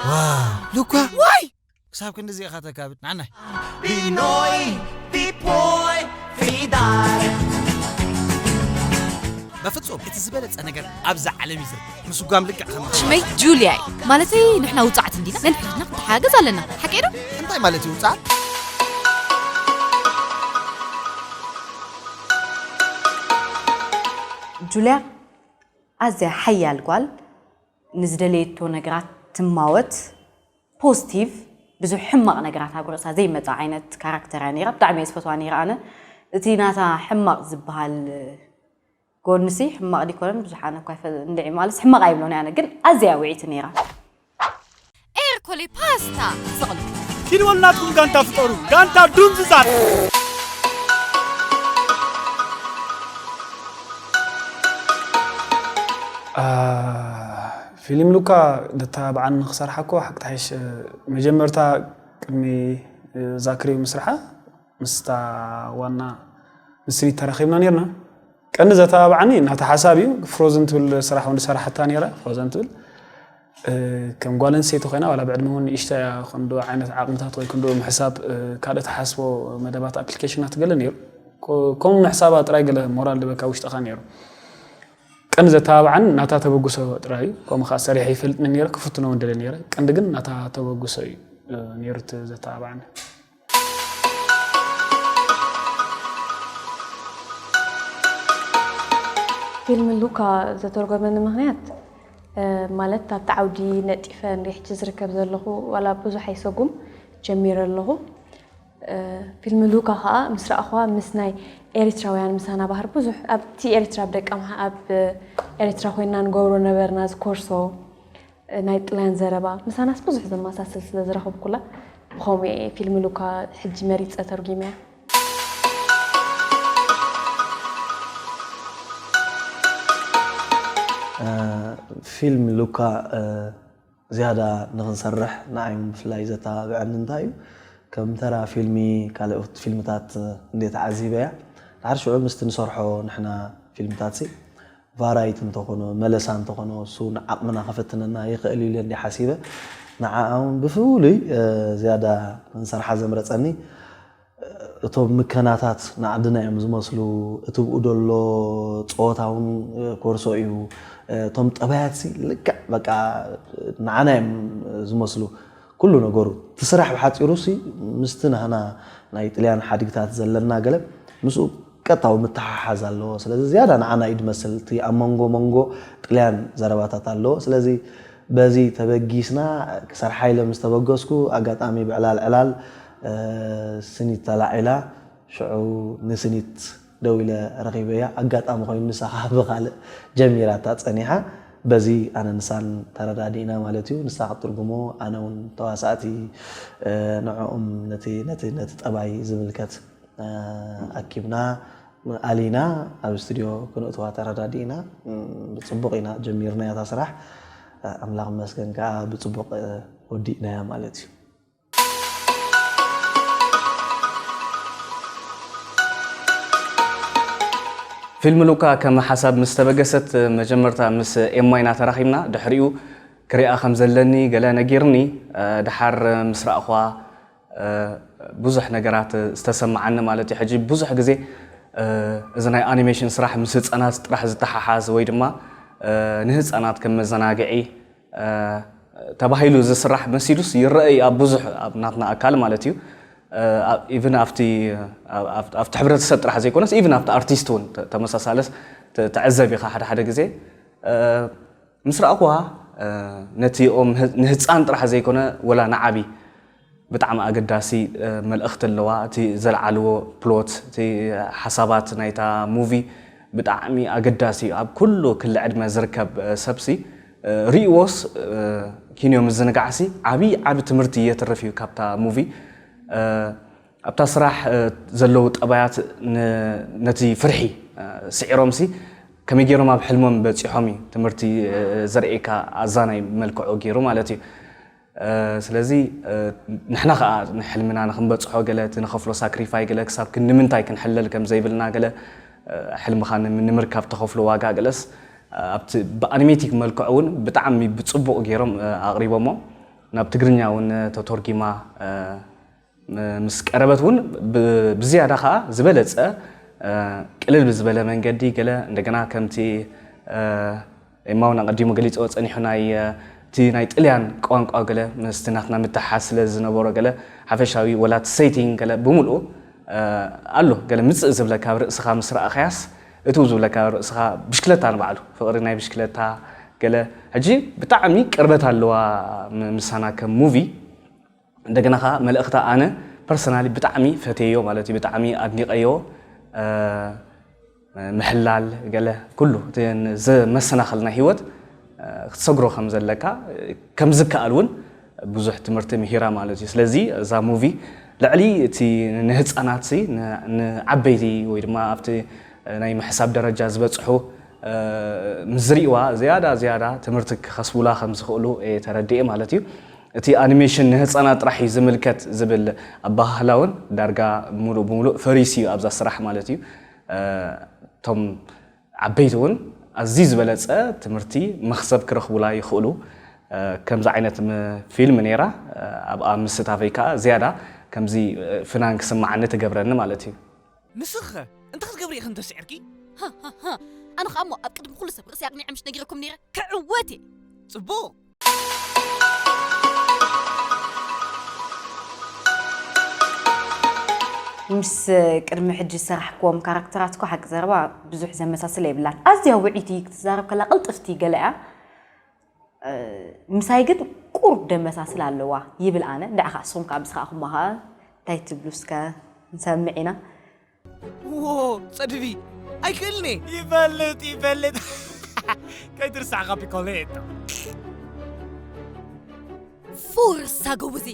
Wow. Look, wow. Why? ክሳብ ክንድዚ ኢኻ ተካብድ። ንዓናይ። Binoi, Pipoi, Fidar. በፍጹም እቲ ዝበለጸ ነገር ኣብዛ ዓለም እዩ ዝርከብ። ምስጓም ልክዕ ከም ሽመይ ጁልያ እዩ። ማለተይ ንሕና ውጻዕት እንዲና፣ ነንሕድሕድና ክንተሓጋገዝ ኣለና። ሓቀይ ዶ? እንታይ ማለት እዩ ውጻዕት? ጁልያ ኣዝያ ሓያል ጓል፣ ንዝደለየቶ ነገራት ትማወት፣ ፖዚቲቭ፣ ብዙሕ ሕማቕ ነገራት ኣብ ርእሳ ዘይመጽእ ዓይነት ካራክተር እያ ነይራ። ብጣዕሚ እየ ዝፈትዋ ነይረ ኣነ። እቲ ናታ ሕማቕ ዝበሃል ጎንሲ ሕማቕ ዲኮረን ብዙሕ ኣነ እኳ ይፈ- እንድዒ ማለት ሕማቕ ኣይብሎን ኣነ ግን ኣዝያ ውዒቲ ነይራ። ኤርኮሌ ፓስታ ሰቕሉ ኪድ ወልናትኩም ጋንታ ፍጠሩ ጋንታ ዱንዝዛት ፊልም ሉካ ደተባብዓኒ ክሰርሓ እኮ ሓቂ ተሓይሽ መጀመርታ ቅድሚ ዛክሪ ምስርሓ ምስታ ዋና ንስኒት ተራኺብና ነርና ቀንዲ ዘተባብዓኒ ናታ ሓሳብ እዩ ፍሮዝን ትብል ስራሕ እውን ዝሰራሕታ ነራ ፍሮዘን ትብል ከም ጓል ኣንስተይቲ ኮይና ዋላ ብዕድመ እውን ንእሽታ እያ ክንዶ ዓይነት ዓቕምታት ወይ ክንዶ ምሕሳብ ካልእ ተሓስቦ መደባት ኣፕሊኬሽናት ገለ ነይሩ ከምኡ ምሕሳባ ጥራይ ገለ ሞራል ድበካ ውሽጥኻ ነይሩ ቀንዲ ዘተባብዓን ናታ ተበግሶ ጥራይ እዩ ከምኡ ከዓ ሰሪሐ ይፈልጥኒ ነይረ ክፍትኖ እውን ደለ ነይረ ቀንዲ ግን ናታ ተበግሶ እዩ ነይሩ እቲ ዘተባብዓኒ ፊልም ሉካ ዘተርጎመኒ ምኽንያት ማለት ኣብቲ ዓውዲ ነጢፈ እንደ ሕጂ ዝርከብ ዘለኹ ዋላ ብዙሕ ኣይሰጉም ጀሚረ ኣለኹ ፊልም ሉካ ከዓ ምስ ረኣኽዋ ምስ ናይ ኤሪትራውያን ምሳና ባህር ብዙሕ ኣብቲ ኤሪትራ ብደቀ ኣብ ኤሪትራ ኮይና ንገብሮ ነበርና ዝኮርሶ ናይ ጥልያን ዘረባ ምሳናስ ብዙሕ ዘመሳስል ስለ ዝረኸብኩላ ብኸምኡ እየ ፊልም ሉካ ሕጂ መሪፀ ተርጉመያ። ፊልም ሉካ ዝያዳ ንኽንሰርሕ ንዓይ እውን ብፍላይ ዘተባብዐኒ እንታይ እዩ ከም ተራ ፊልሚ ካልኦት ፊልምታት እንዴ ተዓዚበያ ድሓር ሽዑ ምስቲ ንሰርሖ ንሕና ፊልምታት ሲ ቫራይቲ እንተኾኖ መለሳ እንተኾኖ እሱ ንዓቕምና ከፈትነና ይኽእል እዩ ኢለ እንዲ ሓሲበ ንዓኣ እውን ብፍሉይ ዝያዳ ክንሰርሓ ዘምረፀኒ እቶም ምከናታት ንዓድና እዮም ዝመስሉ እቲ ብኡ ደሎ ፀወታ እውን ኮርሶ እዩ እቶም ጠባያት ሲ ልክዕ በቃ ንዓና እዮም ዝመስሉ ኩሉ ነገሩ እቲ ስራሕ ብሓፂሩ ሲ ምስቲ ናህና ናይ ጥልያን ሓድግታት ዘለና ገለ ምስኡ ቀጥታዊ ምትሓሓዝ ኣለዎ ስለዚ ዝያዳ ንዓና እዩ ድመስል እቲ ኣብ መንጎ መንጎ ጥልያን ዘረባታት ኣለዎ ስለዚ በዚ ተበጊስና ክሰርሓ ኢለ ምስ ተበገስኩ ኣጋጣሚ ብዕላል ዕላል ስኒት ተላዒላ ሽዑ ንስኒት ደው ኢለ ረኺበያ ኣጋጣሚ ኮይኑ ንሳ ከዓ ብካልእ ጀሚራታ ፀኒሓ በዚ ኣነ ንሳን ተረዳዲእና ማለት እዩ ንሳ ክትትርጉሞ ኣነ እውን ተዋሳእቲ ንዕኦም ነቲ ነቲ ነቲ ጠባይ ዝምልከት ኣኪብና ኣሊና ኣብ ስቱድዮ ክንእትዋ ተረዳዲእና ብፅቡቅ ኢና ጀሚርናያ እታ ስራሕ ኣምላኽ መስገን ከዓ ብፅቡቅ ወዲእናያ ማለት እዩ ፊልም ሉካ ከም ሓሳብ ምስ ተበገሰት መጀመርታ ምስ ኤማይና ተራኺብና ድሕሪኡ ክሪኣ ከም ዘለኒ ገለ ነጊርኒ ድሓር ምስ ረእኹዋ ብዙሕ ነገራት ዝተሰማዓኒ ማለት እዩ ሕጂ ብዙሕ ግዜ እዚ ናይ ኣኒሜሽን ስራሕ ምስ ህፃናት ጥራሕ ዝተሓሓዝ ወይ ድማ ንህፃናት ከም መዘናግዒ ተባሂሉ ዝስራሕ መሲሉስ ይረአ እዩ ኣብ ብዙሕ ኣብ ናትና ኣካል ማለት እዩ even ኣብቲ ኣብቲ ሕብረተሰብ ጥራሕ ዘይኮነስ even ኣብቲ ኣርቲስት እውን ተመሳሳለስ ተዕዘብ ኢኻ ሓደ ሓደ ግዜ ምስ ረኣኽዋ ነቲ ኦም ንህፃን ጥራሕ ዘይኮነ ወላ ንዓቢ ብጣዕሚ ኣገዳሲ መልእኽቲ ኣለዋ እቲ ዘልዓልዎ ፕሎት እቲ ሓሳባት ናይታ ሙቪ ብጣዕሚ ኣገዳሲ እዩ ኣብ ኩሉ ክሊ ዕድመ ዝርከብ ሰብሲ ርእይዎስ ኪንዮ ምዝንጋዕሲ ዓብዪ ዓቢ ትምህርቲ የተርፍ እዩ ካብታ ሙቪ ኣብታ ስራሕ ዘለዉ ጠባያት ነቲ ፍርሒ ስዒሮምሲ ከመይ ገይሮም ኣብ ሕልሞም በፂሖም እዩ ትምህርቲ ዘርእየካ ኣዛናይ መልክዑ ገይሩ ማለት እዩ ስለዚ ንሕና ከዓ ንሕልምና ንክንበፅሖ ገለ እቲ ንኸፍሎ ሳክሪፋይ ገለ ክሳብ ክንምንታይ ክንሕለል ከም ዘይብልና ገለ ሕልምኻ ንምርካብ ተኸፍሎ ዋጋ ገለስ ኣብቲ ብኣኒሜቲክ መልክዑ እውን ብጣዕሚ ብፅቡቕ ገይሮም ኣቕሪቦሞ። ናብ ትግርኛ እውን ተተርጉማ ምስ ቀረበት እውን ብዝያዳ ከዓ ዝበለፀ ቅልል ብዝበለ መንገዲ ገለ እንደገና ከምቲ ኤማውን ኣቐዲሙ ገሊፅዎ ፀኒሑ ናይ እቲ ናይ ጥልያን ቋንቋ ገለ ምስቲ ናትና ምትሓዝ ስለ ዝነበሮ ገለ ሓፈሻዊ ወላ እቲ ሴቲንግ ገለ ብምልኡ ኣሎ ገለ ምፅእ ዝብለካ ኣብ ርእስኻ ምስ ረኣኻያስ እትው ዝብለካ ኣብ ርእስኻ ብሽክለታ ንባዕሉ ፍቕሪ ናይ ብሽክለታ ገለ ሕጂ ብጣዕሚ ቅርበት ኣለዋ ምሳና ከም ሙቪ እንደገና ከዓ መልእኽታ ኣነ ፐርሰናሊ ብጣዕሚ ፈትየዮ ማለት እዩ ብጣዕሚ ኣድኒቀዮ ምሕላል ገለ ኩሉ እቲ መሰናኽል ናይ ህይወት ክትሰግሮ ከም ዘለካ ከም ዝከኣል እውን ብዙሕ ትምህርቲ ምሂራ ማለት እዩ ስለዚ እዛ ሙቪ ልዕሊ እቲ ንህፃናት ንዓበይቲ ወይ ድማ ኣብቲ ናይ ምሕሳብ ደረጃ ዝበፅሑ ምስ ዝርእዋ ዝያዳ ዝያዳ ትምህርቲ ክኸስቡላ ከም ዝኽእሉ እየ ተረዲኤ ማለት እዩ እቲ ኣኒሜሽን ንህፃናት ጥራሕ እዩ ዝምልከት ዝብል ኣባሃህላ እውን ዳርጋ ሙሉእ ብሙሉእ ፈሪስ እዩ ኣብዛ ስራሕ ማለት እዩ እቶም ዓበይቲ እውን ኣዝዩ ዝበለፀ ትምህርቲ መኽሰብ ክረኽቡላ ይኽእሉ ከምዚ ዓይነት ፊልም ነይራ ኣብኣ ምስታፈይ ከዓ ዝያዳ ከምዚ ፍናን ክስማዓኒ ትገብረኒ ማለት እዩ ንስኸ እንታይ ክትገብሪ ኢኺ እንተስዕርኪ ኣነ ኸኣ እሞ ኣብ ቅድሚ ኩሉ ሰብ ርእሲ ኣቕኒዐ ምሽ ነጊረኩም ነይረ ክዕወት እየ ጽቡቕ ምስ ቅድሚ ሕጂ ዝሰራሕክዎም ካራክተራት እኮ ሓቂ ዘረባ ብዙሕ ዘመሳስል የብላን። ኣዝያ ውዕይቲ ክትዛረብ ከላ ቅልጥፍቲ ገለ እያ። ምሳይ ግን ቁሩብ ደመሳስል ኣለዋ ይብል ኣነ። እንድዒ ኸዓ ንስኹም ከኣ ምስ ረኣኹማ ኸኣ እንታይ ትብሉ እስከ ንሰምዕ ኢና። ዎ ጸድፊ ኣይክእልኒ ይፈልጥ ይፈልጥ ከይትርሳዕ ካፒኮሌቶ ፎርሳ ጎበዜ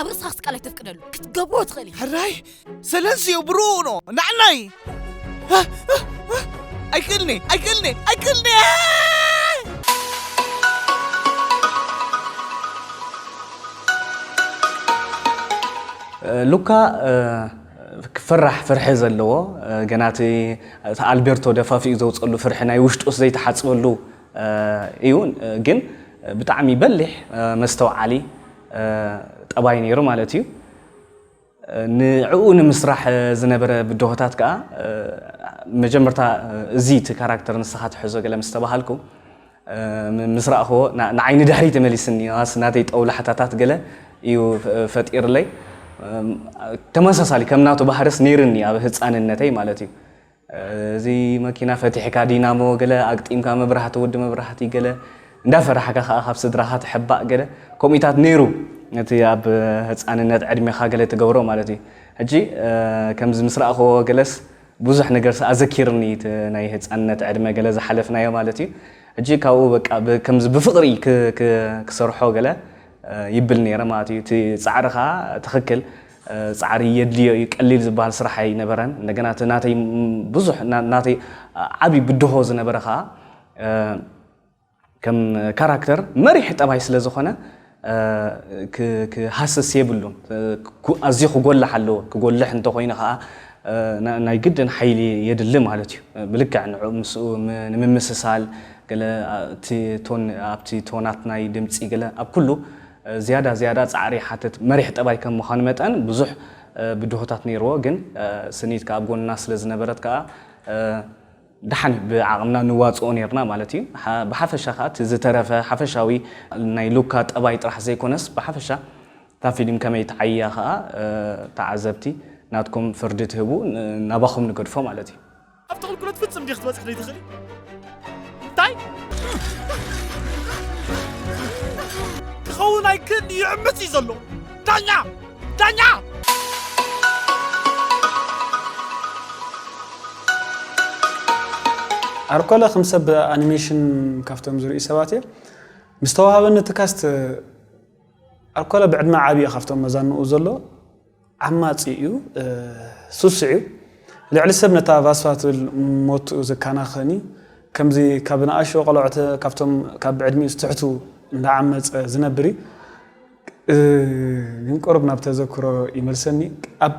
ኣብ ርእስኻ ክትቃል ኣይተፍቅደሉ ክትገብሮ ትኽእል ኢኻ ሕራይ ሰለንስዮ ብሩኖ ናዕናይ ኣይክእልኒ ኣይክእልኒ ኣይክእልኒ ሉካ ክፈራሕ ፍርሒ ዘለዎ ገና እቲ ኣልቤርቶ ደፋፊኡ ዘውፀሉ ፍርሒ ናይ ውሽጡስ ዘይተሓፅበሉ እዩ ግን ብጣዕሚ በሊሕ መስተውዓሊ ጠባይ ነይሩ ማለት እዩ ንዕኡ ንምስራሕ ዝነበረ ብድሆታት ከዓ መጀመርታ እዚ እቲ ካራክተር ንስኻ ትሕዞ ገለ ምስ ተባሃልኩ ምስ ረእኽዎ ንዓይ ንድሕሪት ተመሊስኒ ስ ናተይ ጠውላሕታታት ገለ እዩ ፈጢርለይ ተመሳሳሊ ከም ናቱ ባህርስ ነይርኒ ኣብ ህፃንነተይ ማለት እዩ እዚ መኪና ፈቲሕካ ዲናሞ ገለ ኣግጢምካ መብራህቲ ወዲ መብራህቲ ገለ እንዳፈራሕካ ከዓ ካብ ስድራኻ ትሕባእ ገለ ከምኡታት ነይሩ እቲ ኣብ ህፃንነት ዕድሜኻ ገለ ትገብሮ ማለት እዩ ሕጂ ከምዚ ምስ ረእኽዎ ገለስ ብዙሕ ነገር ኣዘኪርኒ ናይ ህፃንነት ዕድመ ገለ ዝሓለፍናዮ ማለት እዩ ሕጂ ካብኡ በቃ ከምዚ ብፍቕሪ ክሰርሖ ገለ ይብል ነይረ ማለት እዩ እቲ ፃዕሪ ከዓ ትኽክል ፃዕሪ የድልዮ እዩ ቀሊል ዝበሃል ስራሕ ኣይነበረን እንደገና እቲ ናተይ ብዙሕ ናተይ ዓብይ ብድሆ ዝነበረ ከዓ ከም ካራክተር መሪሕ ጠባይ ስለ ዝኾነ ክሃስስ የብሉን ኣዝዩ ክጎልሕ ኣለዎ ክጎልሕ እንተኮይኑ ከዓ ናይ ግድን ሓይሊ የድሊ ማለት እዩ ብልክዕ ንኡ ምስኡ ንምምስሳል ገለ ኣብቲ ቶናት ናይ ድምፂ ገለ ኣብ ኩሉ ዝያዳ ዝያዳ ፃዕሪ ሓትት መሪሕ ጠባይ ከም ምዃኑ መጠን ብዙሕ ብድሆታት ነይርዎ ግን ስኒት ከዓ ኣብ ጎንና ስለ ዝነበረት ከዓ ደሓን ብዓቕምና ንዋፅኦ ነርና ማለት እዩ። ብሓፈሻ ከዓ እቲ ዝተረፈ ሓፈሻዊ ናይ ሉካ ጠባይ ጥራሕ ዘይኮነስ ብሓፈሻ እታ ፊልም ከመይ ትዓይያ ከዓ ተዓዘብቲ ናትኩም ፍርዲ ትህቡ ናባኹም ንገድፎ ማለት እዩ። ኣብቲ ቁልቁለት ፍጽም ዲኽ ትበጽሕ ዘይትኽእል እንታይ ክኸውን ኣይክእል ይዕምጽ እዩ ዘሎ ዳኛ ዳኛ ኣርኮለ ከም ሰብ ኣኒሜሽን ካብቶም ዝርእዩ ሰባት እየ ምስ ተዋሃበኒ እቲ ካስት ኣርኮለ ብዕድመ ዓብየ ካብቶም መዛንኡ ዘሎ ዓማፂ እዩ ሱስ እዩ ልዕሊ ሰብ ነታ ቫስፋ ትብል ሞትኡ ዘከናኸኒ ከምዚ ካብ ንኣሾ ቆልዖት ካብቶም ካብ ዕድሚኡ ዝትሕቱ እንዳዓመፀ ዝነብር እዩ ግን ቁሩብ ናብ ተዘክሮ ይመልሰኒ ኣብ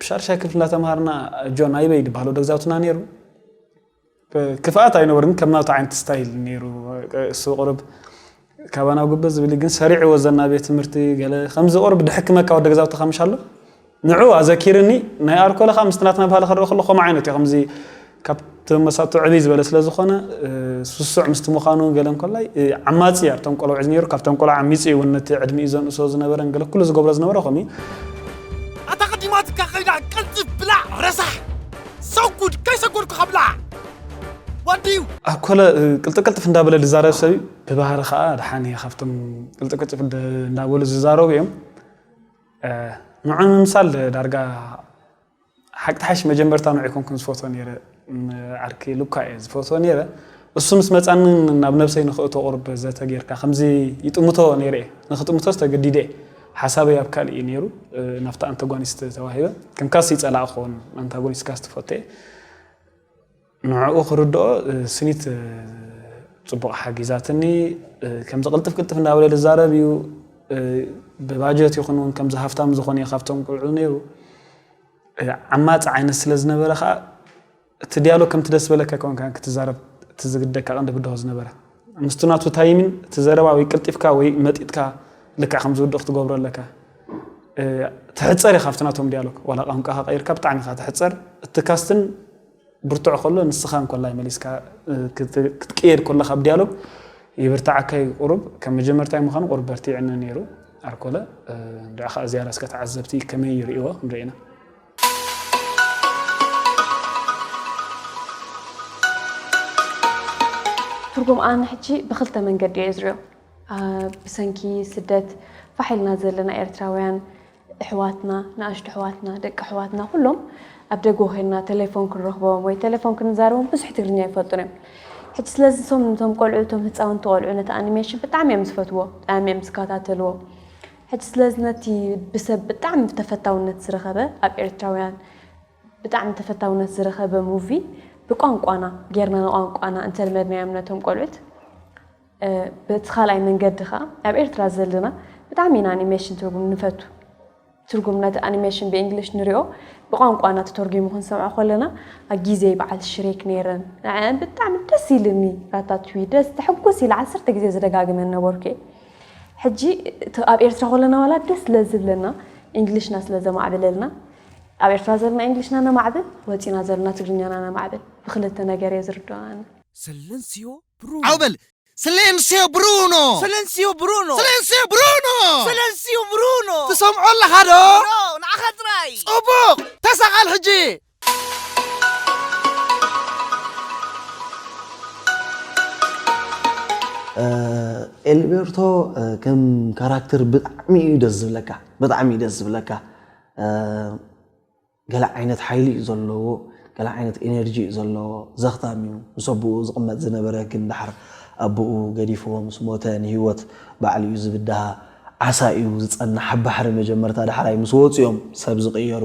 ሻርሻይ ክፍሊ እንዳተምሃርና ጆን ኣይበይ ዝበሃል ወደ ግዛውትና ነይሩ ክፍኣት ኣይነበርን፣ ከም ናቱ ዓይነት ስታይል ነይሩ። እሱ ቁሩብ ካባና ጉበዝ ዝብል ግን ሰሪዕዎ ዘና ቤት ትምህርቲ ገለ ከምዚ ቁሩብ ድሕክመካ ወደ ገዛውትኻ ምሽ ኣሎ። ንዑ ኣዘኪርኒ። ናይ ኣርኮለ ከዓ ምስቲ ናትና ባህሊ ክረአ ከሎ ከምኡ ዓይነት እዩ። ከምዚ ካብ ተመሳጥቶ ዕብይ ዝበለ ስለ ዝኾነ፣ እ፣ ስሱዕ ምስቲ ምዃኑ ገለ እንኮላይ፣ እ፣ ዓማጺ ኣብቶም ቆልዑ እዩ ነይሩ። ካብቶም ቆልዑ ዓሚጺ እዩ እውን ነቲ ዕድሚኡ ዘንእሶ ዝነበረን ገለ ኩሉ ዝገብሮ ዝነበረ ከምኡ እዩ። ኣታ ቀዲማትካ ከይዳ ቀልጥፍ ብላዕ ረሳሕ ሰጉድ ከይሰጎድኩ ከብላዕ ወዲዩ ኣኮለ፣ እ፣ ቅልጥፍ ቅልጥፍ እንዳበለ ዝዛረብ ሰብ እዩ። ብባህሪ ከዓ ደሓን እየ ካብቶም ቅልጥፍ ቅልጥፍ እንደ-፣ እንዳበሉ ዝዛረቡ እዮም። እ፣ ንዑ ንምምሳል ዳርጋ ሓቂ ተሓሽ መጀመርታ ንዑ ኣይኮንኩን ዝፈትዎ ነይረ። ም-፣ ዓርኪ ሉካ እየ ዝፈትዎ ነይረ። እሱ ምስ መጻኒ ናብ ነብሰይ ንኽእቶ ቁርብ ዘተ ጌርካ ከምዚ ይጥምቶ ነይረ እየ። ንኽጥምቶስ ተገዲደ እየ። ሓሳበይ ኣብ ካልእ እዩ ነይሩ። እ፣ ናብታ ኣንታጎኒስት ተዋሂበ። ከም ካስ ይጸላእ ክኸውን ኣንታጎኒስት ካስ ትፈቶ እየ። ንዕኡ ክርድኦ፣ እ፣ ስኒት፣ እ፣ ጽቡቕ ሓጊዛትኒ። እ፣ ከምዚ ቅልጥፍ ቅልጥፍ እንዳበለ ዝዛረብ እዩ። እ፣ ብባጀት ይኹን እውን ከምዚ ሃፍታም ዝኾነ እዩ ካብቶም ቆልዑ ነይሩ። እ፣ ዓማጺ ዓይነት ስለ ዝነበረ ኸኣ እቲ ዲያሎግ ከምቲ ደስ ዝበለካ ኣይኮንካን ክትዛረብ እቲ ዝግደካ ቀንዲ ብድሆ ዝነበረ። ምስቲ ናቱ ታይሚን እቲ ዘረባ ወይ ቅልጢፍካ ወይ መጢጥካ ልክዕ ከም ዝውድእ ክትገብሮ ኣለካ። እ፣ ትሕጸር ኢኻ ኣብቲ ናቶም ዲያሎግ። ዋላ ቋንቋኻ ቀይርካ ብጣዕሚ ኢኻ ትሕጸር። እቲ ካስትን ብርቱዕ ከሎ ንስኻ እንኮላይ መሊስካ፣ እ፣ ክት-፣ ክትቅየድ ከለኻ ኣብ ዲያሎግ ይብርትዓካ እዩ። ቁሩብ ከም መጀመርታይ ምዃኑ ቁሩብ በርቲዕኒ ነይሩ ኣርኮለ። እ፣ እንድዒ ኸኣ ዝያዳ እስከ ተዓዘብቲ ከመይ ይርእይዎ ክንርኢ ኢና። ትርጉም ኣነ ሕጂ ብኽልተ መንገዲ እየ ዝሪኦ። አ፣ ብሰንኪ ስደት ፋሕ ኢልና ዘለና ኤርትራውያን ኣሕዋትና፣ ንኣሽቱ ኣሕዋትና፣ ደቂ ኣሕዋትና ኩሎም ኣብ ደገ ኮይንና ቴሌፎን ክንረኽቦም ወይ ቴሌፎን ክንዛረቦም ብዙሕ ትግርኛ ይፈልጡን እዮም። ሕጂ ስለዚ እቶም፣ እቶም ቆልዑ፣ እቶም ህፃውንቲ ቆልዑ ነቲ ኣኒሜሽን ብጣዕሚ እዮም ዝፈትዎ፣ ብጣዕሚ እዮም ዝከታተልዎ። ሕጂ ስለዚ ነቲ ብሰብ ብጣዕሚ ተፈታውነት ዝረኸበ ኣብ ኤርትራውያን ብጣዕሚ ተፈታውነት ዝረኸበ ሙቪ ብቋንቋና ጌርና ንቋንቋና እንተልመድናዮም ነቶም ቆልዑት፣ እ፣ በቲ ካልኣይ መንገዲ ኸዓ ኣብ ኤርትራ ዘለና ብጣዕሚ ኢና ኣኒሜሽን ትርጉም ንፈቱ። ትርጉም ነቲ ኣኒሜሽን ብእንግሊሽ ንሪኦ ብቋንቋና ተተርጒሙ ክንሰምዖ ከለና ኣብ ግዜይ በዓል ሽሬክ ነይረን ንዐን ብጣዕሚ ደስ ኢልኒ። ራታትዊ ደስ ተሕጉስ ኢለ ዓሰርተ ግዜ ዝደጋግመን ነበርኩ እየ። ሕጂ እቲ ኣብ ኤርትራ ከለና ዋላ ደስ ስለ ዝብለና እንግሊሽና ስለ ዘማዕብለልና ኣብ ኤርትራ ዘለና እንግሊሽና ነማዕብል፣ ወፂና ዘለና ትግርኛና ነማዕብል። ብክልተ ነገር እየ ዝርድኦ ኣነ። ሰለንስዮ ብሩኖ ዓው በል። ሰለንስዮ ብሩኖ ሰለንስዮ ብሩኖ ሰለንስዮ ብሩኖ ሰለንስዮ ብሩኖ ትሰምዖ ኣለኻ ዶ? ብሮ ንዓኻ ጥራይ ጽቡቕ ተሳቓል ሕጂ። ኤልቤርቶ ከም ካራክተር ብጣዕሚ እዩ ደስ ዝብለካ፣ ብጣዕሚ እዩ ደስ ዝብለካ። ገለ ዓይነት ሓይሊ እዩ ዘለዎ፣ ገለ ዓይነት ኤነርጂ እዩ ዘለዎ። ዘኽታም እዩ፣ ምስ ኣቦኡ ዝቕመጥ ዝነበረ፣ ግን ደሓር ኣቦኡ ገዲፍዎ ምስ ሞተ ንህይወት ባዕሉ እዩ ዝብድሃ። ዓሳ እዩ ዝጸንሕ ኣብ ባሕሪ መጀመርታ፣ ዳሕራይ ምስ ወጹ እዮም ሰብ ዝቕየሩ፣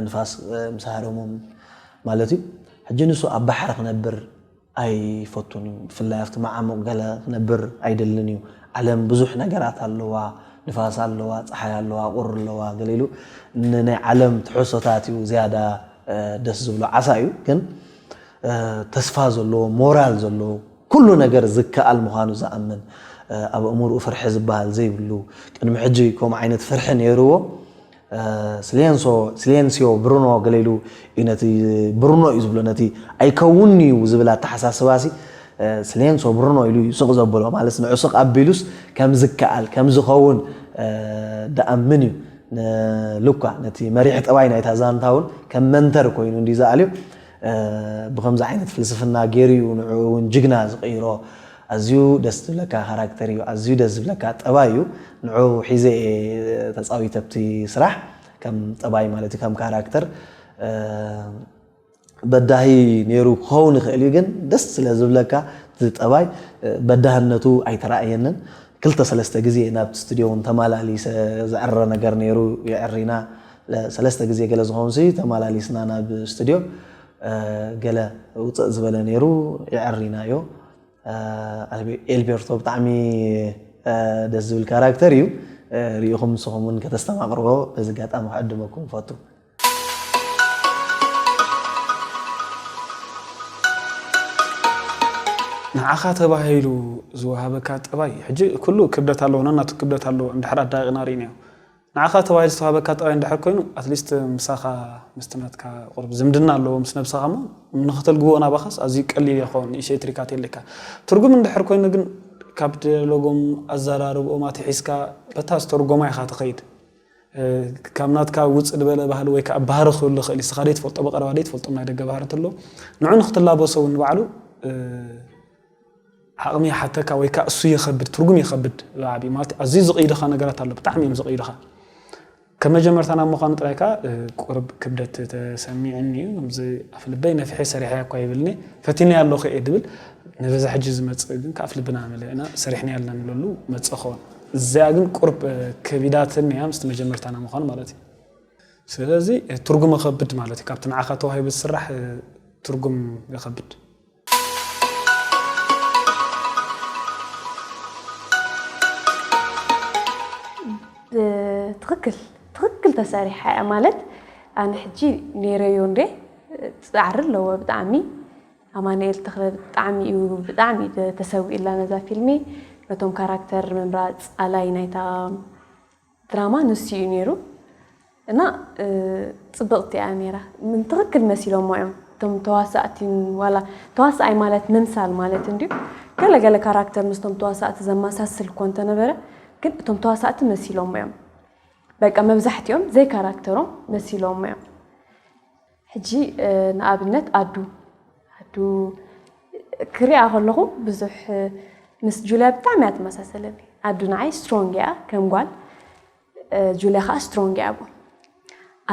ንፋስ ምስ ሃረሞም ማለት እዩ። ሕጂ ንሱ ኣብ ባሕሪ ክነብር ኣይፈቱን እዩ። ብፍላይ ኣብቲ መዓሙቕ ገለ ክነብር ኣይደልን እዩ። ዓለም ብዙሕ ነገራት ኣለዋ፣ ንፋስ ኣለዋ፣ ጸሓይ ኣለዋ፣ ቁሪ ኣለዋ፣ ገለ ኢሉ ንናይ ዓለም ትሕዝቶታት እዩ ዝያዳ ደስ ዝብሎ። ዓሳ እዩ ግን ተስፋ ዘለዎ፣ ሞራል ዘለዎ፣ ኩሉ ነገር ዝከኣል ምዃኑ ዝኣምን፣ ኣብ ኣእምርኡ ፍርሒ ዝበሃል ዘይብሉ፣ ቅድሚ ሕጂ ከምኡ ዓይነት ፍርሒ ነይርዎ። ስሌንሶ ስሌንሲዮ ብሩኖ ገለ ኢሉ እዩ ነቲ ብሩኖ እዩ ዝብሎ፣ ነቲ ኣይከውን እዩ ዝብል ኣተሓሳስባ ሲ ስሌንሶ ብሩኖ ኢሉ እዩ ስቕ ዘብሎ። ማለት ንዑ ስቕ ኣቢሉስ ከም ዝከኣል ከም ዝኸውን ደኣምን እዩ። ንሉካ ነቲ መሪሕ ጠባይ ናይታ ዛንታ እውን ከም መንተር ኮይኑ እንዲ ዝኣልዩ ብከምዚ ዓይነት ፍልስፍና ገይሩ እዩ ንዑ እውን ጅግና ዝቕይሮ። ኣዝዩ ደስ ዝብለካ ካራክተር እዩ፣ ኣዝዩ ደስ ዝብለካ ጠባይ እዩ። ንዑ ሒዘ እየ ተፃዊተ ኣብቲ ስራሕ ከም ጠባይ ማለት እዩ፣ ከም ካራክተር በዳሂ ነይሩ ክኸውን ይኽእል እዩ፣ ግን ደስ ስለ ዝብለካ እቲ ጠባይ በዳህነቱ ኣይተራእየንን። ክልተ ሰለስተ ግዜ ናብቲ ስቱድዮ እውን ተመላሊሰ ዘዕረ ነገር ነይሩ የዕሪና። ሰለስተ ግዜ ገለ ዝኾንሲ ተመላሊስና ናብ ስቱድዮ ገለ ውፅእ ዝበለ ነይሩ የዕሪናዮ። ኤልቤርቶ ብጣዕሚ ደስ ዝብል ካራክተር እዩ። ርኢኹም ንስኹም እውን ከተስተማቕርዎ በዚ ኣጋጣሚ ክዕድመኩም ይፈቱ። ንዓኻ ተባሂሉ ዝወሃበካ ጠባይ፣ ሕጂ ኩሉ ክብደት ኣለዎ፣ ነናቱ ክብደት ኣለዎ። እንድሕር ኣዳቂቕና ርኢናዮ፣ ንዓኻ ተባሂሉ ዝተዋሃበካ ጠባይ እንድሕር ኮይኑ፣ ኣትሊስት ምሳኻ ምስቲ ናትካ ቁሩብ ዝምድና ኣለዎ፣ ምስ ነብስኻ እሞ ንኽተልግቦ ናባኻስ ኣዝዩ ቀሊል ይኸውን፣ ንእሽተይ ትሪካት የድልየካ። ትርጉም እንድሕር ኮይኑ ግን፣ ካብ ዲያሎጎም፣ ኣዘራርብኦም ኣትሒዝካ፣ በታ ዝተርጎማ ኢኻ ትኸይድ። እ፣ ካብ ናትካ ውፅእ ዝበለ ባህሊ ወይ ከዓ ባህሪ ክህሉ ይኽእል እዩ። ንስኻ ዘይትፈልጦ፣ ብቐረባ ዘይትፈልጦም ናይ ደገ ባህርያት ኣሎ። ንዑ ንክትላበሶ እውን ንባዕሉ፣ እ፣ ዓቕሚ ይሓተካ ወይ ከዓ እሱ ይኸብድ፣ ትርጉም ይኸብድ። ብዓብዪ ማለት ኣዝዩ ዝቕይድኻ ነገራት ኣሎ፣ ብጣዕሚ እዮም ዝቕይድኻ። ከም መጀመርታ ናብ ምዃኑ ጥራይ ከዓ፣ እ፣ ቁርብ ክብደት ተሰሚዕኒ እዩ። ከምዚ ኣፍ ልበይ ነፊሐ ሰሪሐያ እኳ ይብልኒ፣ ፈቲነያ ኣለኹ እየ ድብል። ንበዛ ሕጂ ዝመጽእ ግን ከኣፍ ልብና መሊእና ሰሪሕናያ ኣለና ንብለሉ መጽእ ኸውን። እዚኣ ግን ቁርብ፣ እ፣ ከቢዳትኒ እያ፣ ምስቲ መጀመርታና ምዃኑ ማለት እዩ። ስለዚ፣ እ፣ ትርጉም የኸብድ ማለት እዩ። ካብቲ ንዓኻ ተዋሂቡ ዝስራሕ፣ እ፣ ትርጉም የኸብድ። ብትኽክል፣ ትኽክል ተሰሪሓ እያ ማለት፣ ኣነ ሕጂ ነይረዮ እንዴ፣ ጻዕሪ ኣለዎ ብጣዕሚ። ኣማኑኤል ተኽለ ብጣዕሚ እዩ፣ ብጣዕሚ እዩ ተሰዊእላ ነዛ ፊልሚ። ነቶም ካራክተር ምምራጽ፣ ኣላይ ናይታ ድራማ ንሱ እዩ ነይሩ። እና፣ እ፣ ጽብቕቲ እያ ነይራ። ምን ትኽክል መሲሎሞ እዮም። እቶም ተዋሳእቲ፣ ዋላ ተዋሳኣይ ማለት ምምሳል ማለት እንድዩ። ገለ ገለ ካራክተር ምስቶም ተዋሳእቲ ዘመሳስል እኮ እንተነበረ፣ ግን እቶም ተዋሳእቲ መሲሎሞ እዮም። በቃ መብዛሕትኦም ዘይ ካራክተሮም መሲሎሞ እዮም። ሕጂ፣ እ፣ ንኣብነት ኣዱ፣ ኣዱ ክሪኣ ከለኹ ብዙሕ፣ እ፣ ምስ ጁልያ ብጣዕሚ እያ ትመሳሰለኒ። ኣዱ ንዓይ ስትሮንግ እያ ከም ጓል፣ እ፣ ጁልያ ከዓ ስትሮንግ እያ ኣቦ።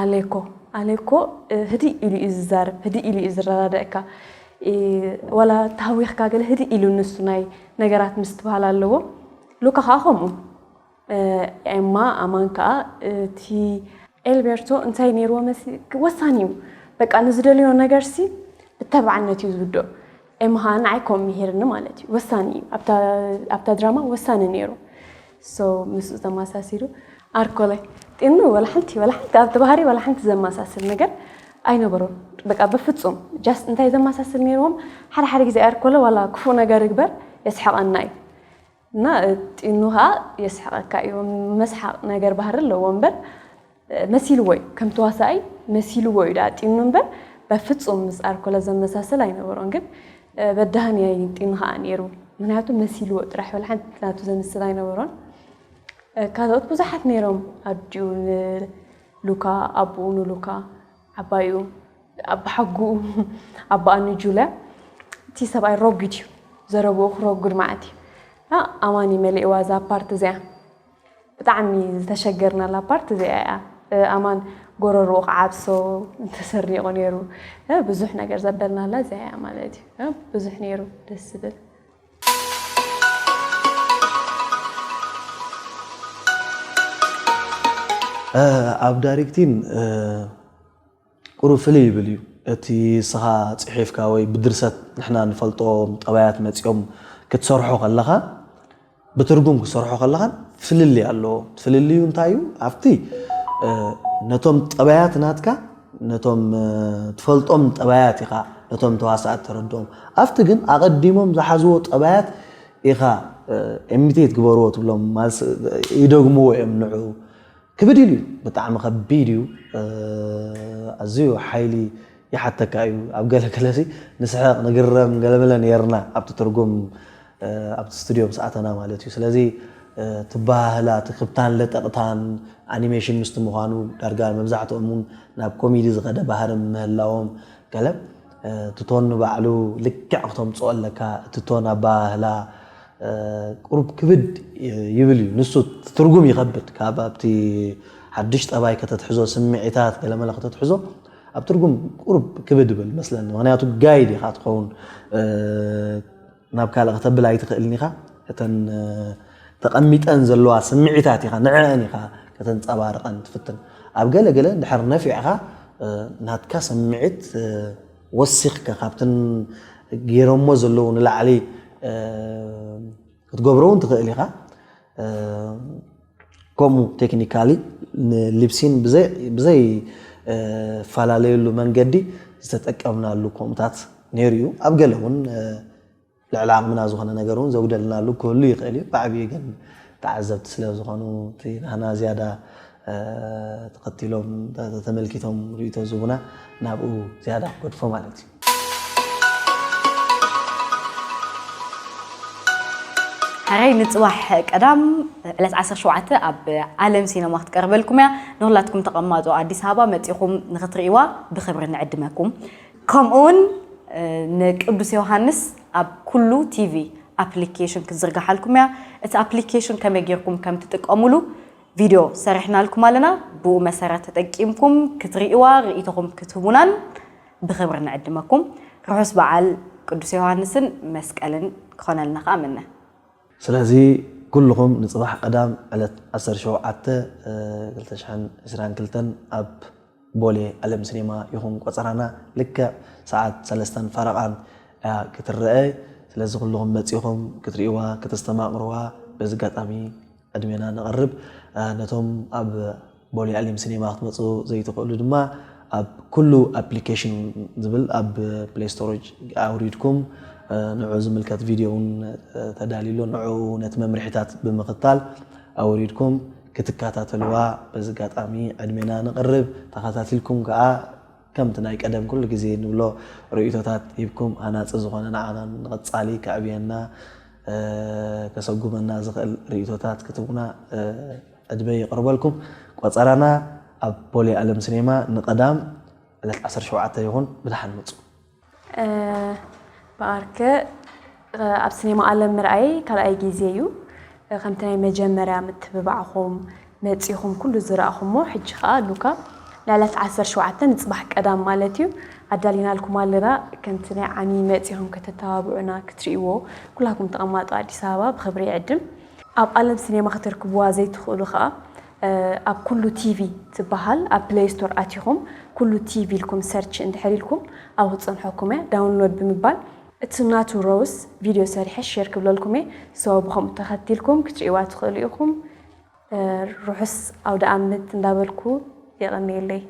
ኣሌኮ፣ ኣሌኮ፣ እ፣ ህድእ ኢሉ እዩ ዝዛረብ፣ ህድእ ኢሉ እዩ ዝረዳድኣካ። እ፣ ዋላ ተሃዊኽካ ገለ ህድእ ኢሉ ንሱ ናይ ነገራት ምስትብሃል ኣለዎ። ሉካ ከዓ ከምኡ። እ፣ ኤማ ኣማን ከዓ እቲ ኤልቤርቶ እንታይ ነይርዎ መሲ-፣ ወሳኒ እዩ። በቃ ንዝደልዮ ነገርሲ ብተባዕነት እዩ ዝውድኦ። ኤማ ከዓ ንዓይ ከምኡ ምሂርኒ ማለት እዩ። ወሳኒ እዩ። ኣብታ፣ ኣብታ ድራማ ወሳኒ ነይሩ። So ምስኡ ተመሳሲሉ ኣርኮለ ጢኑ ወላ ሓንቲ፣ ወላ ሓንቲ ኣብቲ ባህሪ ወላ ሓንቲ ዘመሳስል ነገር ኣይነበሮን። በቃ በፍጹም just እንታይ ዘመሳስል ነይርዎም፣ ሓደ ሓደ ግዜ ኣርኮለ ዋላ ክፉእ ነገር ይግበር የስሕቐና እዩ። እና ጢኑ ከዓ የስሕቐካ እዩ። መስሓቕ ነገር ባህሪ ኣለዎ እምበር መሲልዎ እዩ። ከም ተዋሳኣይ መሲልዎ እዩ ደኣ ጢኑ እምበር በፍጹም ምስ ኣርኮለ ዘመሳስል ኣይነበሮን። ግን በዳህን እያ ጢኑ ከዓ ነይሩ። ምክንያቱ መሲልዎ ጥራሕ ወላ ሓንቲ ናቱ ዘምስል ኣይነበሮን። ካልኦት ብዙሓት ነይሮም። ኣዲኡ ንሉካ፣ ኣቦኡ ንሉካ፣ ዓባይኡ፣ ኣባሓጉኡ፣ ኣባኣ ንጁልያ። እቲ ሰብኣይ ረጒድ እዩ። ዘረብኡ ክረጉድ መዓት እዩ። እና ኣማን እዩ መሊእዋ እዛ ፓርት እዚኣ። ብጣዕሚ ዝተሸገርናላ ፓርት እዚኣ እያ። ኣማን ጎረርኡ ክዓብሶ እንተሰሪቑ ነይሩ። ብዙሕ ነገር ዘበልናላ እዚኣ እያ ማለት እዩ። ብዙሕ ነይሩ ደስ ዝብል። ኣብ ዳይሬክቲን ቁሩብ ፍልይ ይብል እዩ። እቲ ንስኻ ጽሒፍካ ወይ ብድርሰት ንሕና ንፈልጦም ጠባያት መጺኦም ክትሰርሖ ከለኻ ብትርጉም ክሰርሖ ከለኻን ፍልልይ ኣለዎ። እቲ ፍልልዩ እንታይ እዩ? ኣብቲ ነቶም ጠባያት ናትካ ነቶም ትፈልጦም ጠባያት ኢኻ ነቶም ተዋሳእቲ ተረድኦም። ኣብቲ ግን ኣቐዲሞም ዝሓዝዎ ጠባያት ኢኻ ኢሚቴት ግበርዎ ትብሎም፣ ማለት ይደግምዎ እዮም ንዑ። ክብድ ኢሉ እዩ፣ ብጣዕሚ ከቢድ እዩ። ኣዝዩ ሓይሊ ይሓተካ እዩ። ኣብ ገለ ገለሲ ንስሕቕ ንግረም ገለመለ ነይርና ኣብቲ ትርጉም ኣብቲ ስቱድዮ ምስ ኣተና ማለት እዩ። ስለዚ እቲ ኣበሃህላ እቲ ክብታን ለጠቕታን ኣኒሜሽን ምስቲ ምዃኑ ዳርጋ መብዛሕትኦም እውን ናብ ኮሜዲ ዝኸደ ባህሪ ምህላዎም ገለ እቲ ቶን ንባዕሉ ልክዕ ክተምፅኦ ኣለካ። እቲ ቶን ኣበሃህላ ቁሩብ ክብድ ይብል እዩ። ንሱ ትርጉም ይኸብድ። ካብ ኣብቲ ሓድሽ ጠባይ ከተትሕዞ ስምዒታት ገለመለ ከተትሕዞ ኣብ ትርጉም ቁሩብ ክብድ ይብል መስለኒ። ምክንያቱ ጋይድ ኢኻ ትኸውን ናብ ካልእ ከተብል ኣይትኽእልን ኢኻ። እተን ተቐሚጠን ዘለዋ ስምዒታት ኢኻ ንዕአን ኢኻ ከተንጸባርቐን ትፍትን። ኣብ ገለ ገለ እንድሕር ነፊዕኻ ናትካ ስምዒት ወሲኽካ ካብተን ገይሮሞ ዘለዉ ንላዕሊ ክትገብሮ እውን ትኽእል ኢኻ። ከምኡ ቴክኒካሊ ንሊፕሲን ብዘይ ብዘይ ፈላለየሉ መንገዲ ዝተጠቀምናሉ ከምኡታት ነይሩ እዩ። ኣብ ገለ እውን ልዕሊ ዓቕምና ዝኾነ ነገር እውን ዘጉደልናሉ ክህሉ ይኽእል እዩ። ብዓብዩ ግን ተዓዘብቲ ስለ ዝኾኑ፣ እቲ ናህና ዝያዳ፣ እ፣ ተኸቲሎም፣ ተ-፣ ተመልኪቶም ርእይቶ ዝህቡና ናብኡ ዝያዳ ክገድፎ ማለት እዩ። ሕራይ ንጽባሕ ቀዳም ዕለት ዓሰርተ ሸውዓተ ኣብ ዓለም ሲነማ ክትቀርበልኩም እያ። ንኹላትኩም ተቐማጦ ኣዲስ ኣበባ መጺኹም ንኽትርእይዋ ብኽብሪ ንዕድመኩም። ከምኡ እውን፣ እ፣ ንቅዱስ ዮሃንስ ኣብ ኩሉ ቲቪ ኣፕሊኬሽን ክትዝርግሓልኩም እያ። እቲ ኣፕሊኬሽን ከመይ ጌርኩም ከም ትጥቀሙሉ ቪድዮ ሰሪሕናልኩም ኣለና። ብኡ መሰረት ተጠቂምኩም ክትርእይዋ፣ ርእይቶኹም ክትህቡናን ብኽብሪ ንዕድመኩም። ርሑስ በዓል ቅዱስ ዮሃንስን መስቀልን ክኾነልና ከኣ ምነ። ስለዚ ኩልኹም ንጽባሕ ቀዳም ዕለት ዓሰርተ ሸውዓተ፣ እ፣ ክልተ ሽሕን ዕስራን ክልተን ኣብ ቦሌ ኣለም ሲኔማ ይኹን ቆጸራና ልክዕ ሰዓት ሰለስተን ፈረቓን እያ ክትረአ። ስለዚ ኩልኹም መጺኹም ክትርእይዋ፣ ከተስተማቕርዋ በዚ ኣጋጣሚ ዕድሜና ነቕርብ። እ፣ ነቶም ኣብ ቦሌ ኣለም ሲኔማ ክትመጹ ዘይትኽእሉ ድማ ኣብ ኩሉ ኣፕሊኬሽን ዝብል ኣብ ፕሌይ ስቶር ኣውሪድኩም፣ እ፣ ንዑ ዝምልከት ቪድዮ እውን፣ እ፣ ተዳልዩ ኣሎ። ንዑ ነቲ መምርሒታት ብምኽታል ኣውሪድኩም ክትከታተልዋ በዚ ኣጋጣሚ ዕድሜና ነቕርብ። ተኸታቲልኩም ከኣ ከምቲ ናይ ቀደም ኩሉ ግዜ ንብሎ ርእይቶታት ሂብኩም ሃናጺ ዝኾነ ንዓና ንቐጻሊ ከዕብየና፣ እ፣ ከሰጉመና ዝኽእል ርእይቶታት ክትህቡና፣ እ፣ ዕድመ የቕርበልኩም። ቆጸራና ኣብ ቦሌ ኣለም ሲኔማ ንቀዳም ዕለት ዓሰርተ ሸውዓተ ይኹን። ብደሓን ምጹ። እ፣ ብኣርከ፣ እ፣ ኣብ ሲኔማ ኣለም ምርኣይ ካልኣይ ግዜ እዩ። እ፣ ከምቲ ናይ መጀመርያ ምትብባዕኹም መጺኹም ኩሉ ዝረኣኹሞ፣ ሕጂ ኸኣ ሉካ ንዕለት ዓሰርተ ሸውዓተ ንጽባሕ ቀዳም ማለት እዩ ኣዳሊናልኩም ኣለና። ከምቲ ናይ ዓሚ መጺኹም ከተተባብዑና ክትርእይዎ ኩላኩም ተቐማጦ ኣዲስ ኣበባ ብኽብሪ ይዕድም። ኣብ ኣለም ሲኔማ ክትርክብዋ ዘይትኽእሉ ኸኣ፣ እ፣ ኣብ ኩሉ ቲቪ ትበሃል ኣብ ፕለይ ስቶር ኣቲኹም ኩሉ ቲቪ ኢልኩም ሰርች እንድሕር ኢልኩም ኣብኡ ክትጸንሐኩም እያ። ዳውንሎድ ብምባል እቲ ናቱ ሮውስ ቪድዮ ሰሪሐ ሼር ክብለልኩም እየ። ሶ ብኸምኡ ተኸቲልኩም ክትርእይዋ ትኽእሉ ኢኹም። እ፣ ርሑስ ኣውደ ኣመት እንዳበልኩ የቐንየለይ።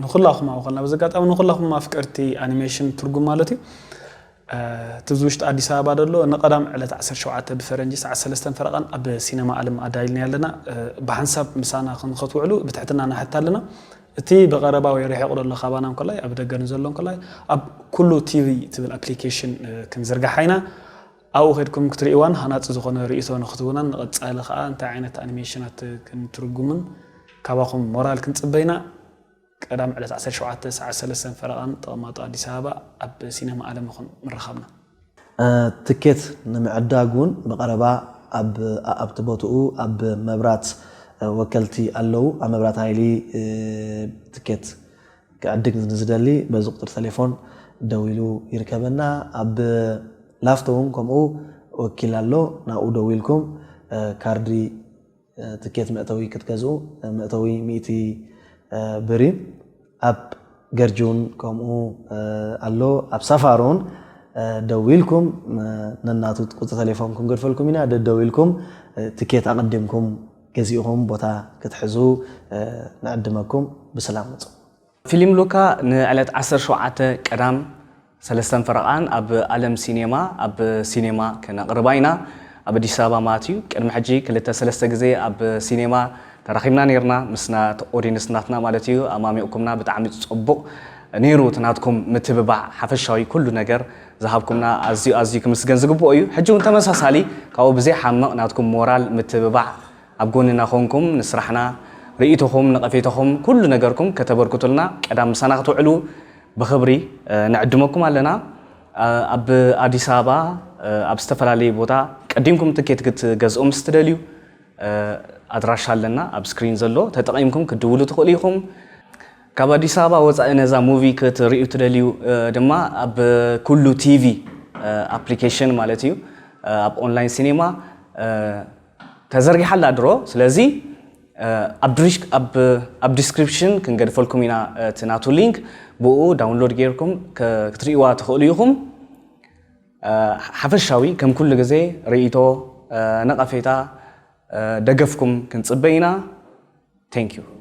ንኹላኹም ኣብ ኾልና በዚ ኣጋጣሚ ንኹላኹም ኣፍቀርቲ ኣኒሜሽን ትርጉም ማለት እዩ። እ፣ እቲ ኣብዚ ውሽጢ ኣዲስ ኣበባ ዘሎ ንቐዳም ዕለት ዓሰርተ ሸውዓተ ብፈረንጂ ሰዓት ሰለስተን ፈረቓን ኣብ ሲነማ ኣለም ኣዳይልና ኣለና። እ፣ ብሓንሳብ ምሳና ክንኸትውዕሉ ብትሕትና ንሓት ኣለና። እቲ ብቐረባ ወይ ርሒቑ ዘሎ ካባና እንኮላይ ኣብ ደገ ንዘሎ እንኮላይ ኣብ ኩሉ ቲቪ ትብል ኣፕሊኬሽን፣ እ፣ ክንዝርግሓ ኢና። ኣብኡ ከድኩም ክትርእይዋን ሃናጺ ዝኾነ ርእይቶ ንክትህቡናን ንቐጻሊ ኸኣ እንታይ ዓይነት ኣኒሜሽናት ክንትርጉምን ካባኹም ሞራል ክንጽበ ኢና። ቀዳም ዕለት ዓሰርተ ሸውዓተ ሰዓት ሰለስተን ፈረቓን ተቐማጦ ኣዲስ ኣበባ ኣብ ሲነማ ኣለም ይኹን ምርኻብና። እ፣ ትኬት ንምዕዳግ እውን ብቐረባ ኣብ ኣኣብቲ ቦትኡ ኣብ መብራት፣ እ፣ ወከልቲ ኣለዉ። ኣብ መብራት ሃይሊ፣ እ፣ ትኬት ክዕድግ ንዝደሊ በዚ ቁጽሪ ቴሌፎን ደዊሉ ይርከበና። ኣብ ላፍቶ እውን ከምኡ ወኪል ኣሎ። ናብኡ ደዊልኩም፣ እ፣ ካርዲ፣ እ፣ ትኬት መእተዊ ክትገዝኡ፣ እ፣ መእተዊ ሚእቲ፣ እ፣ ብር እዩ። ኣብ ገርጂ እውን ከምኡ፣ እ፣ ኣሎ። ኣብ ሳፋሪ እውን፣ እ፣ ደዊልኩም፣ እ፣ ነናቱ ቁጽሪ ቴሌፎን ክንገድፈልኩም ኢና። ደደዊልኩም፣ እ፣ ትኬት ኣቐዲምኩም ገዚእኹም ቦታ ክትሕዙ፣ እ፣ ንዕድመኩም። ብሰላም ምጹ። ፊልም ሉካ ንዕለት ዓሰርተ ሸውዓተ ቀዳም ሰለስተን ፈረቓን ኣብ ኣለም ሲኔማ ኣብ ሲኔማ ከነቕርባ ኢና። ኣብ ኣዲስ ኣበባ ማለት እዩ። ቅድሚ ሕጂ ክልተ ሰለስተ ግዜ ኣብ ሲኔማ ተራኺብና ነይርና፣ ምስና ኦዲንስ ናትና ማለት እዩ። ኣማሚቕኩምና፣ ብጣዕሚ ጽቡቕ ነይሩ እቲ ናትኩም ምትብባዕ፣ ሓፈሻዊ ኩሉ ነገር ዝሃብኩምና ኣዝዩ ኣዝዩ ክምስገን ዝግብኦ እዩ። ሕጂ እውን ተመሳሳሊ ካብኡ ብዘይሓምቕ ናትኩም ሞራል ምትብባዕ ኣብ ጎንና ኮንኩም ንስራሕና ርእይቶኹም፣ ነቐፌታኹም፣ ኩሉ ነገርኩም ከተበርክቱልና ቀዳም ምሳና ክትውዕሉ ብኽብሪ፣ እ፣ ንዕድመኩም ኣለና። እ፣ ኣብ ኣዲስ ኣበባ፣ እ፣ ኣብ ዝተፈላለየ ቦታ ቀዲምኩም ትኬት ክትገዝኡ ምስ ትደልዩ፣ እ፣ ኣድራሻ ኣለና ኣብ ስክሪን ዘሎ፣ ተጠቒምኩም ክትድውሉ ትኽእሉ ኢኹም። ካብ ኣዲስ ኣበባ ወጻኢ ነዛ ሙቪ ክትርእዩ ትደልዩ፣ እ፣ ድማ ኣብ ኩሉ ቲቪ፣ እ፣ ኣፕሊኬሽን ማለት እዩ፣ እ፣ ኣብ ኦንላይን ሲኔማ፣ እ፣ ተዘርጊሓ ኣላ ድሮ። ስለዚ፣ እ፣ ኣብ ድሪሽ-፣ ኣብ፣ ኣብ ዲስክሪፕሽን ክንገድፈልኩም ኢና፣ እ፣ እቲ ናቱ ሊንክ፣ ብኡ ዳውንሎድ ጌርኩም ከ-፣ ክትርእይዋ ትኽእሉ ኢኹም። እ፣ ሓፈሻዊ ከም ኩሉ ግዜ ርእይቶ፣ እ፣ ነቐፌታ፣ እ፣ ደገፍኩም ክንጽበ ኢና። Thank you።